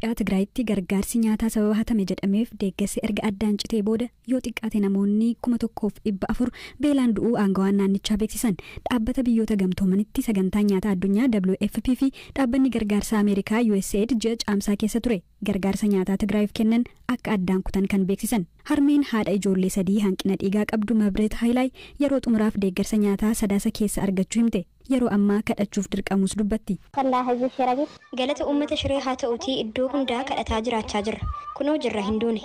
Itoophiyaa Tigraayitti gargaarsi nyaataa sababa hatame jedhameef deeggarsi erga addaan citee booda yoo xiqqaate namoonni 1400 beelaan du'uu aangawaan naannichaa beeksisan. Dhaabbata Biyyoota Gamtoomanitti sagantaa nyaataa addunyaa WFP fi dhaabbanni gargaarsa Ameerikaa USAID ji'a Caamsaa keessa ture gargaarsa nyaataa Tigraayiif kennan akka addaan kutan kan beeksisan. Harmeen haadha ijoollee 3 hanqina dhiigaa qabdu Mabreet Haayilaay yeroo xumuraaf deeggarsa nyaataa Sadaasa keessa argachuu himte. Yeroo ammaa kadhachuuf dirqamuus dubbatti. Galata uummata Shiree haa ta'uutii iddoo hundaa kadhataa jiraachaa jirra. Kunoo jirra hin duune.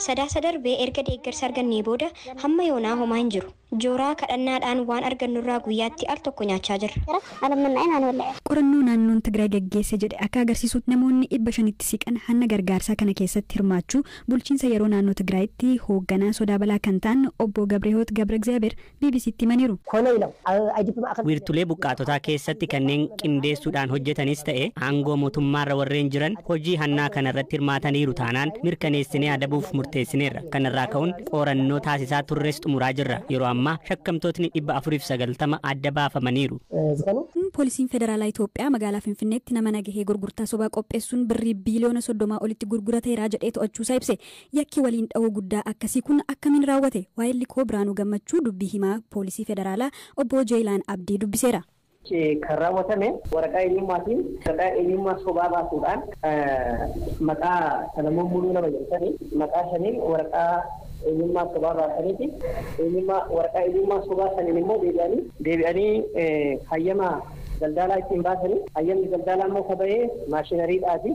Sadaasa darbee erga deeggarsa argannee booda hamma yoonaa homaa hin jiru. Jooraa kadhannaadhaan waan argannurraa guyyaatti al tokko nyaachaa jirra. Qorannoo naannoon Tigraay gaggeesse jedhe akka agarsiisutti namoonni 500tti siqan hanna gargaarsaa kana keessatti hirmaachuu bulchiinsa yeroo naannoo Tigraayitti hoogganaa sodaa balaa kan ta'an obbo Gabrehoot Gabra Egzaabeer BBCtti himaniiru. Wiirtulee buqqaatotaa keessatti kanneen qindeessuudhaan hojjetanis ta'e aangoo mootummaarra warreen jiran hojii hannaa kanarratti hirmaataniiru taanaan mirkaneessinee adabuuf murteessineerra. Kanarraa ka'uun qorannoo taasisaa turres xumuraa jirra. Yeroo ammaa shakkamtootni 490 adda baafamaniiru. Poolisiin Federaalaa Itoophiyaa magaalaa Finfinneetti nama nagahee gurgurtaa sobaa qopheessuun birrii biiliyoona 30 olitti gurgurateera jedhee to'achuusaa ibse. Yakki waliin dha'uu guddaa akkasii kun akkamiin raawwate? Waa'illi koo Biraanuu Gammachuu dubbii himaa Poolisii Federaalaa obbo Jeelaan Abdii dubbiseera. Kan raawwatame waraqaa eenyummaatiin waraqaa eenyummaa sobaa baasuudhaan maqaa Salamoon Muluu nama jedhanii maqaa shaniin waraqaa eenyummaa sobaa baasaniiti. Eenyummaa waraqaa eenyummaa sobaa saniin immoo deebi'anii hayyama daldalaa ittiin baasanii, hayyamni daldalaa immoo kaba'ee maashinariidhaati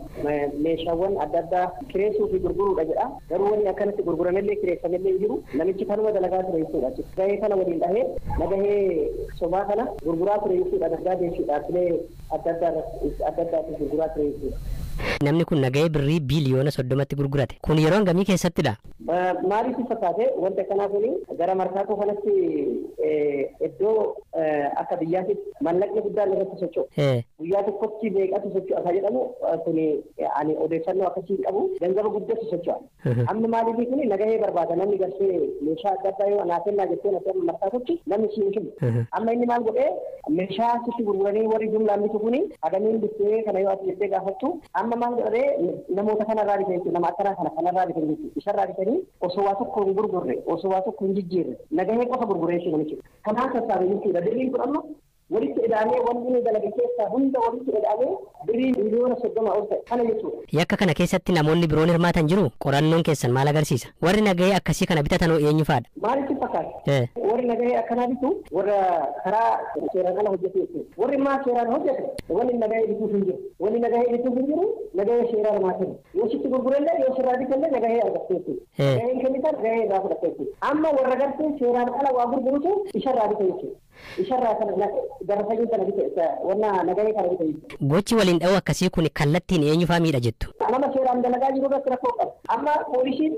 meeshaawwan adda addaa kireessuu fi gurguruudha jedha. Garuu wanni akkanatti gurguramellee kireeffamellee hin jiru. Namichi kanuma dalagaa ture jechuudha. Gahee kana waliin dhahee nagahee sobaa kana gurguraa ture jechuudha. Naggaadee fi dhaabbilee adda addaatti gurguraa ture jechuudha. Namni kun nagahee birrii biiliyoona 30tti gurgurate. Kun yeroo hangamii keessattidha? Maaliif fakkaate wanta akkanaa kuni gara Markaatoo kanatti iddoo akka biyyaatti mallaqni guddaan irratti socho'u. Guyyaa tokkotti meeqatu socho'a kan jedhamu kuni ani odeeffannoo akkasii hin qabu. Ganzaba guddatu socho'a. Amma maaliif kuni nagahee barbaada namni garsee meeshaa adda addaa yoo naa kennaa jettee na kennu Markaatootti namni si hin kennu. Amma inni maal godhee meeshaa sitti gurguranii warri jumlaan bitu kuni hagamiin bittee kana yoo ati jettee gaafattu amma maal godhee namoota kanarraa bite jechuudha. Nama akkanaa kana kanarraa bite jechuudha. Isarraa bitanii osoo waa tokko hin gurgurre osoo waa tokko hin jijjiirre nagahee qofa gurguree jechuudha namichi. Kanaan sassaabe jechuudha. Birriin kun amma walitti ida'amee wanni inni dalage keessaa hunda walitti ida'amee birrii miliyoona 30 ol ta'e kana jechuudha. Yakka kana keessatti namoonni biroon hirmaatan jiru. Qorannoon keessan maal agarsiisa? Warri nagahee akkasii kana bitatan hoo eenyu fa'aadha? Maalitti fakkaata? Warri nagahee akkanaa bitu warra karaa seeraan ala hojjetu jechuudha. Warri maa seeraan hojjetu wanni nagahee bituuf hin jiru. Wanni nagahee bituuf hin jiru nagahee seeraan maa kennu. Yoo sitti gurgurellee yoo sirraa bitallee nagahee argatte jechuudha. Nagaheen kennitan nagahee irraa fudhatte jechuudha. Amma warra gartee seeraan ala waa gurgurutu isarraa bita jechuudha. Isarraa kana darasanii kana bite wanna nagahee kana bite jechuudha. Gochi waliin dha'uu akkasii kun kallattiin eenyu fa'aa miidha jettu? Nama seeraan dalagaa jiru irratti rakkoo qaba. Amma poolisiin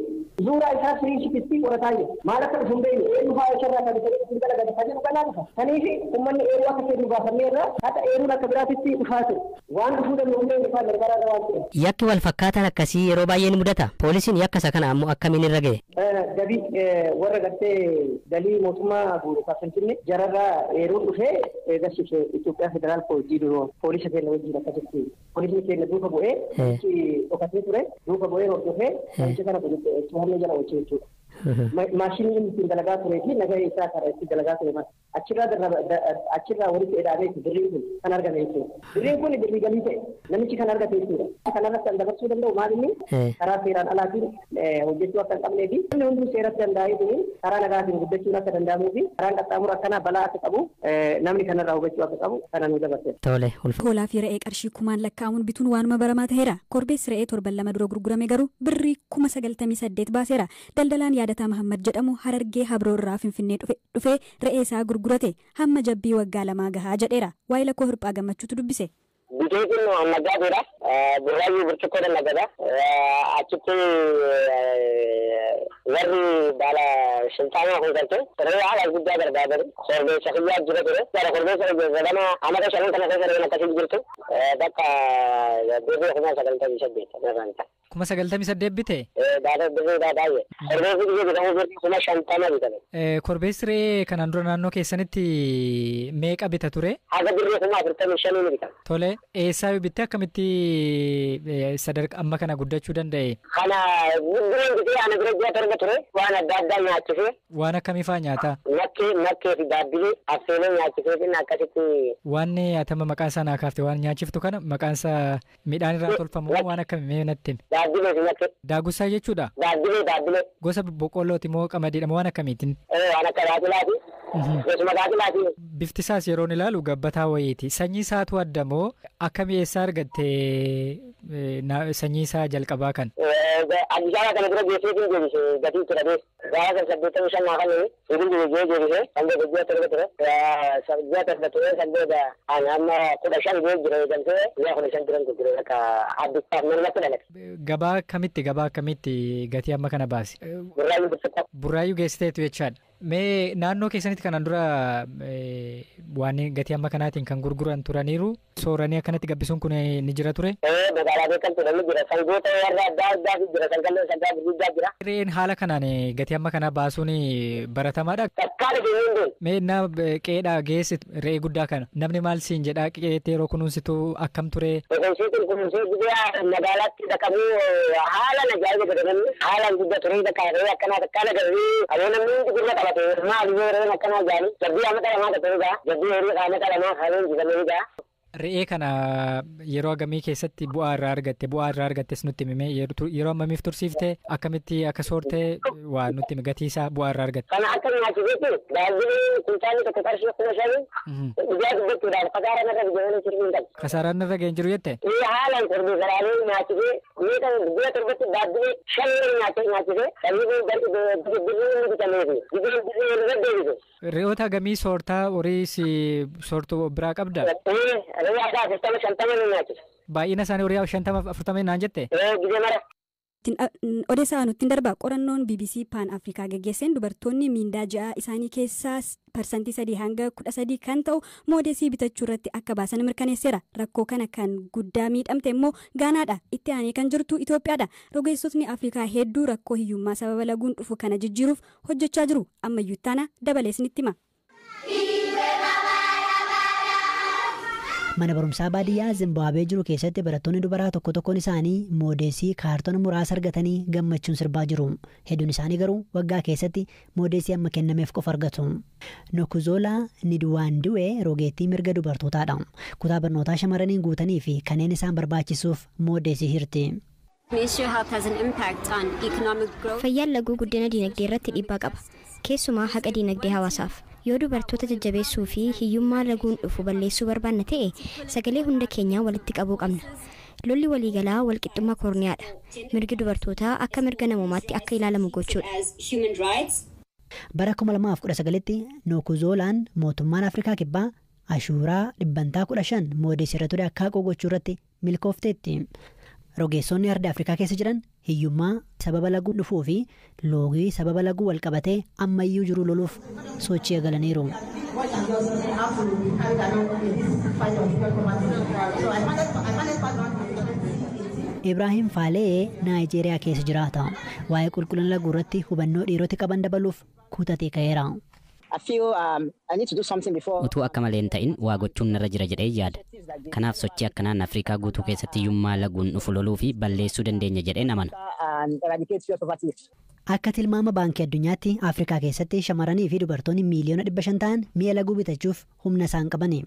zuuraa isaa siriisitti qorataa jira. Maal akka dhufu hin beekne eenyu fa'aa isarraa kan bitanii ittiin dalagan kan jedhu kanaa dhufa. Kaniif uummanni eeruu akka kennu gaafannee irraa hatta eeruun akka biraatitti dhufaa ture. Waan dhufuu danda'u hin beekne fa'aa gargaaraa waan ta'eef. Yakki wal fakkaataan akkasii yeroo baay'ee ni mudata. Poolisiin yakka isa kana ammoo akkamiin irra ga'e? Gabii warra gartee galii mootummaa guuru Finfinnee jararraa eeruun dhufee agarsiise Itoophiyaa Federaal Poolisii poolisa keenya wajjin akkasitti poolisni keenya duuka bu'ee dhokatee ture duuka bu'ee hordofee namicha kana to'annoo jala oolchee jechuudha. Maashinii inni ittiin dalagaa turee fi nagahee isaa karaa ittiin dalagaa ture achirraa walitti ida'amee birriin kun kan argame jechuudha. Birriin kun birrii galii ta'e namichi kan argate jechuudha. Kanarratti kan dabarsuu danda'u maal inni karaa seeraan alaatiin hojjechuu akka hin qabnee fi namni hunduu seeratti danda'ee tuni karaa nagaatiin guddachuun akka danda'amuu fi karaan qaxxaamuru akkanaa balaa akka qabu namni kanarraa hubachuu akka qabu kana nu dabarse. Tole. Hoolaa fi re'ee qarshii kumaan lakkaa'amuun bituun waanuma baramaa ta'eera. Korbeessi re'ee torban 2 dura gurgurame garuu birrii 98,000 baaseera. Daldalaan Yaadataa Mahammad jedhamu Harargee Habroo irraa Finfinnee dhufee re'ee isaa gurgurate. Hamma jabbii waggaa 2 gahaa jedheera. Waa'ee lakkoo Hirphaa Gammachuutu dubbise. Bitee kun naggaadheedha. Burraayyuu burcuqqoodha nagada. Achitti warri baala shiltaanaa kun galtee re'ee haala guddaa barbaadan korbeessa kiyyaa jira ture. Bara korbeessa jedhama amata 5 kana keessa re'een akkasii jirtu. Bakka birrii 98,000 irraan ta'a. 98,000 bite? Baata birrii baay'ee. Korbeessi biyya bitamu birrii 50,000 bitame. Korbeessi re'ee kanaan dura naannoo keessanitti meeqa bita ture? Haga birrii 45,000 ni bitama. Tole, eessaa bitte akkamitti sadarkaa amma kana guddachuu danda'e? Kana guddinaan bitee ana bira ji'a 7 ture waan adda addaa nyaachisee. Waan akkamii fa'aa nyaata? Makkee fi baabbilee affeelee nyaachisee fi akkasitti. Waan atama maqaan isaa naa kaafte waan nyaachiftu kana maqaan isaa midhaan irraa tolfamu waan akkamii mee natti himi? Baabbilee fi makkee. Daagussaa jechuudha? Baabbilee. Gosa boqqollooti moo qamadiidha moo waan akkamiitiin? Waan akka baabilaati. Gosuma baabilaati. Bifti isaas yeroon ilaalu gabbataa wayiiti. Sanyii isaatu adda moo akkamii eessaa argatte sanyii isaa jalqabaa kan? Addis Ababa kana bira geessee hin deebise gatii itti dhabee. Gaafa kan 85 naa kenname hin deebisee deebisee kan ji'a 7 ture. Ji'a 7 ture kan booda ani amma 15 ga'ee jira eegamtee ji'a 15 turan gurgure akka Addis Ababa namatti dhalate. Gabaa akkamitti gatii amma kana baase? Burraayyuu geessiteetu jechaadha. Mee naannoo keessanitti kanaan dura waan gatii amma kanaatiin kan gurguran turaniiru sooranii akkanatti gabbisuun kun ni jira ture? Magaalaa beekamtu namni jira. Sangoota warra adda addaatu jira. Sangaa gurguddaa jira. Re'een haala kanaan gatii amma kanaa baasuun baratamaadha. Takkaadha keenya hin Mee na qe'eedhaa geessi re'ee guddaa kana namni maal siin jedhaa qe'eetti yeroo kunuunsitu akkam ture? Kunuunsitu kunuunsee guddaa magaalaatti dhaqamuu haalaan ajaa'iba godhe namni haalaan guddaa ture bakka re'ee akkanaa takkaadha garuu aboo namni hundi gurra qabate maal yoo re'een akkanaa jaani jabbii amma qalamaa ta'e gaa jabbii horii qaama qalamaa haalaan jibamee gaa. Re'ee kana yeroo hagamii keessatti bu'aa irraa argatte bu'aa irraa argattes nutti himi yeroo hammamiif tursiifte akkamitti akka soorte waa nutti himi gatii isaa bu'aa irraa argatte. Kana akka nyaachisetti baay'inni kuntaalli tokko qarshii 5,000 dhugaa dubbachuudhaaf kasaaraan irra ga'ee jiru hin qabu. Kasaaraan irra ga'ee jiru jette? Haalaan korbeessaraalee nyaachisee meeqa guyyaa torbatti baabbilee 5 nyaachisee sanyii birrii inni bitameefi birrii irra deebise. Re'oota hagamii soortaa horii si soortuu biraa qabda? Re'ee 40 50 ni nyaachisa. Baay'ina isaanii horii 50 40 naan jette? Gizee mara. Odeessaa nutti darba qorannoon BBC Pan Afrikaa geggeesseen dubartoonni miindaa ji'a isaanii keessaa 3% hanga 13% kan ta'u moodesii bitachuu irratti akka baasan mirkaneesseera. Rakkoo kana kan guddaa miidhamte immoo Gaanaadha. Itti aanee kan jirtu Itoophiyaadha. Rogeessotni Afrikaa hedduu rakkoo hiyyummaa sababa laguun dhufu kana jijjiiruuf hojjechaa jiru. Ammayyuu taana dabalees nitti hima. Mana barumsaa baadiyyaa Zimbaabuwee jiru keessatti barattoonni dubaraa tokko tokkoon isaanii moodeesii kaartoona muraasa argatanii gammachuun sirbaa jiru. Hedduun isaanii garuu waggaa keessatti moodeesii amma kennameef qofa argatu. Nokuzola Nidwaandiwee rogeettii mirga dubartootaadha. Kutaa barnootaa shamarraniin guutanii fi kanneen isaan barbaachisuuf moodeesii hirti. Fayyaan laguu guddina diinagdee irratti dhiibbaa qaba. Keessumaa haqa diinagdee hawaasaaf. Yoo dubartoota jajjabeessuu fi hiyyummaa laguun dhufu balleessuu barbaanna ta'e sagalee hunda keenyaa walitti qabuu qabna. Lolli waliigalaa walqixxummaa koorniyaadha. Mirgi dubartootaa akka mirga namoomaatti akka ilaalamu gochuudha. Bara 2019tti Nokuzolaan mootummaan Afrikaa Kibbaa ashuuraa 15% moodeesii irra ture akka haqu gochuu irratti milkoofteetti. Rogeessonni arda Afrikaa keessa jiran hiyyummaa sababa laguu dhufuu fi loogii sababa laguu wal qabatee ammayyuu jiru loluuf sochii eegalaniiru. Ibraahim Faalee Naayijeeriyaa keessa jiraata. Waa'ee qulqullina laguu irratti hubannoo dhiiroti qaban dabaluuf kutatee ka'eera. Utuu akka malee hin ta'in waa gochuun narra jira jedhee yaada. Kanaaf sochii akkanaan Afrikaa guutuu keessatti hiyyummaa laguun dhufu loluu fi balleessuu dandeenya jedheen amana. Akka tilmaama baankii addunyaatti Afrikaa keessatti shamarranii fi dubartoonni miiliyoona 500 ta'an mi'a laguu bitachuuf humna isaan qabani.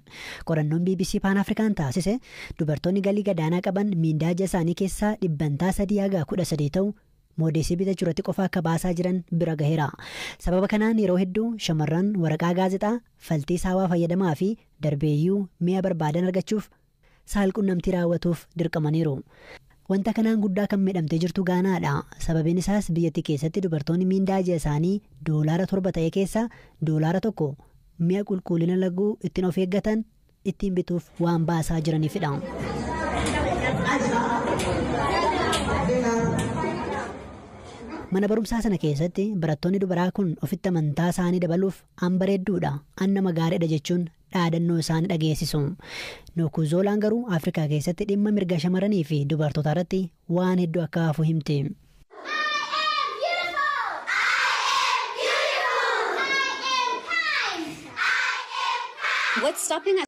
Qorannoon BBC Pan Afrikaan taasise dubartoonni galii gadaanaa qaban miindaa ji'a isaanii keessaa 3% haga 13% ta'u moodeesii bitachuu irratti qofa akka baasaa jiran bira gaheera. Sababa kanaan yeroo hedduu shamarran waraqaa gaazexaa, faltii saawaa fayyadamaa fi darbeeyyuu mi'a barbaadan argachuuf saalqunnamtii raawwatuuf dirqamaniiru. Wanta kanaan guddaa kan miidhamtee jirtu Gaanaadha. Sababiin isaas biyyattii keessatti dubartoonni miindaa ji'a isaanii $7 ta'e keessaa $1 mi'a qulqullina laguu ittiin of eeggatan ittiin bituuf waan baasaa jiraniifidha. Mana barumsaa sana keessatti barattoonni dubaraa kun ofitti amantaa isaanii dabaluuf an bareedduudha, an nama gaariidha jechuun dhaadannoo isaanii dhageessisu. Nuukuzoolaan garuu Afrikaa keessatti dhimma mirga shamarranii fi dubartootaa irratti waan hedduu akka hafu himti. What's stopping us?